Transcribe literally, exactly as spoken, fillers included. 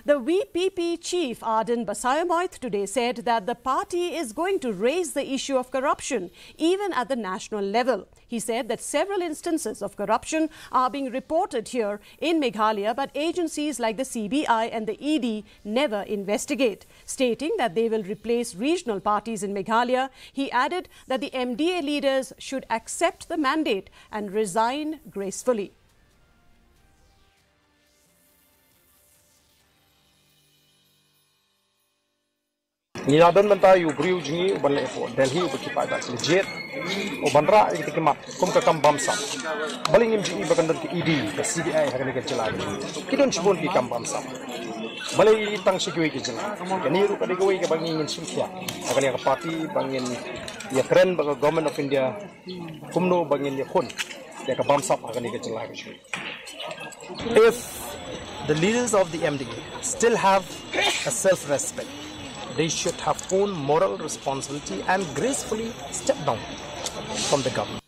The V P P chief Ardent Basaiawmoit today said that the party is going to raise the issue of corruption even at the national level. He said that several instances of corruption are being reported here in Meghalaya, but agencies like the C B I and the E D never investigate. Stating that they will replace regional parties in Meghalaya, he added that the M D A leaders should accept the mandate and resign gracefully. Ngi la don mynta ïa u briew jong ngi uban leh hapoh Delhi uba ki paidbah ki la jied, uban rah ïa kita ki mat kum ka kam bamsap. Balei ngim ju i ba kan don ka E D, ka C B I ha kane ka jylla ka jong ngi? Ki don shibun ki kam bamsap. Balei i tang sha kiwei ki jylla? Kane ruh ka dei kawei kaba ngi ngin shim khia ha kane ka party ba ngin ïakren bad ka Government of India kumno ba ngin ïakhun ïa ka bamsap ha kane ka jylla ka jong ngi. If the leaders of the M D A still have a self-respect, they should have own moral responsibility and gracefully step down from the government.